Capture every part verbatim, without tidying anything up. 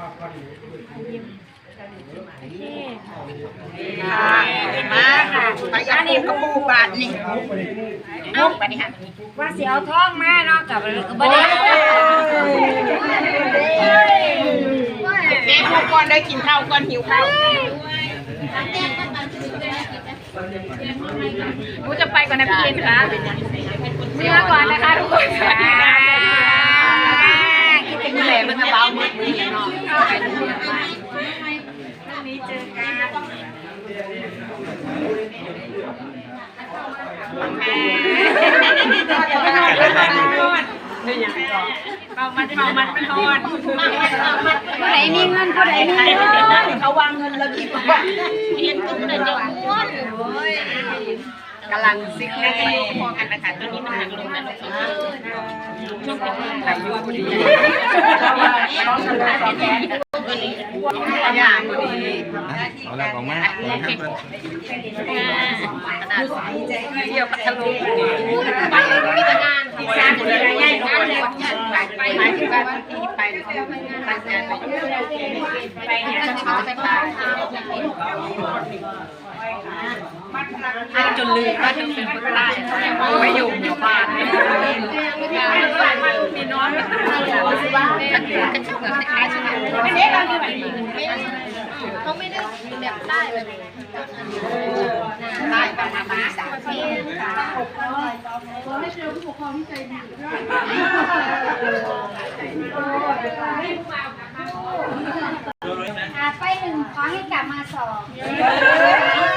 มาค่ะ ไปอันนี้กระปูบาทนี่ เอาไปนี่ค่ะ ว่าสิเอาทองมาเนาะ กับบ่ได้ เจ๊พวกก่อนได้กินข้าวก่อน หิวข้าว หนูจะไปก่อนนะพี่เคนคะ เมื่อก่อนนะคะทุกคน สวัสดีค่ะ คิดถึงแหล่เบิ่งกระเป๋ามือนี้เนาะ พรุ่งนี้เจอกัน เมามัน เมามัน มันฮ้อน ผู้ใดมีเงิน ผู้ใดมีเงิน เขาวางเงินแล้วพี่บอกว่า เห็นตัวผู้ใดจะม้วน กำลังซิกแพคพอกันนะคะ ตัวนี้มันหนักลงนะลูก ช่วงเป็นเรื่องถ่ายรูปพอดี อย่างพอดี เอาแล้วออกมา เที่ยวพัทลุง ไปไปไปไปไปเนี่ย จนลืมว่าตัวเองเป็นคนใต้ ไปอยู่อยู่บ้าน พี่น้อง เขาไม่ได้แบบใต้แบบ อ่า ไปหนึ่ง ขอให้กลับมาสอง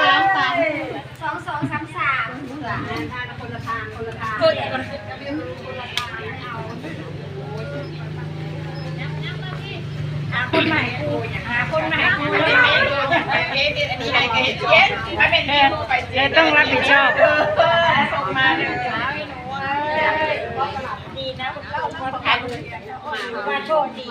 สาม สาม สอง สอง สาม สาม เผื่อ คนละทาง คนละทาง หาคนใหม่ครู หาคนใหม่ครู เจ๊ต้องรับผิดชอบ เออ ส่งมาเลย ดีนะ ว่าโชคดี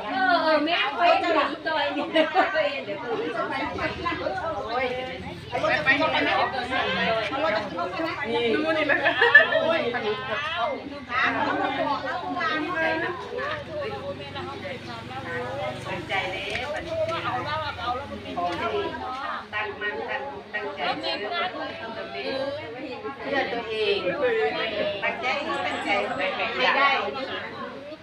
เออ แม่ไปจะหลังจอยนี่ ตั้งใจแล้ว ตั้งมั่นตั้งอกตั้งใจ เพื่อตัวเอง ตั้งใจ ตั้งใจให้ได้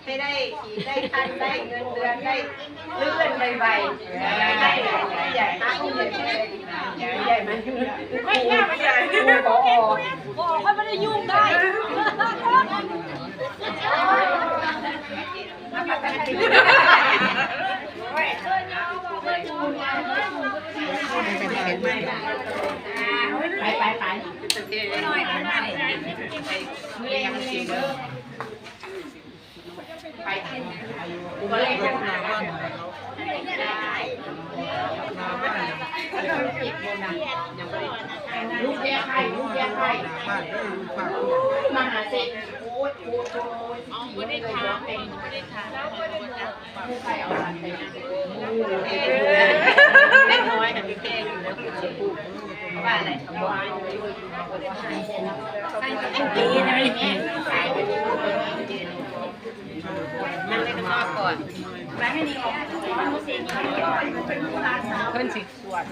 ให้ได้ขี่ได้คันได้เงินเดือนได้เลื่อนไวๆ ได้ใหญ่ ผู้ใหญ่ไหม ไม่ใหญ่ ผู้ใหญ่ โอ้ เขาไม่ได้ยุ่งได้ ไปไปไป ลูกแยกไข่ ลูกแยกไข่ มหาเศรษฐี โอ้ย โอ้ย โอ้ย อ๋อ ไม่ได้ถาม ไม่ได้ถาม เล็กน้อยค่ะพี่แก้ว ว่าอะไร นั่งเล่นข้างนอกก่อน เพิ่นสิสวด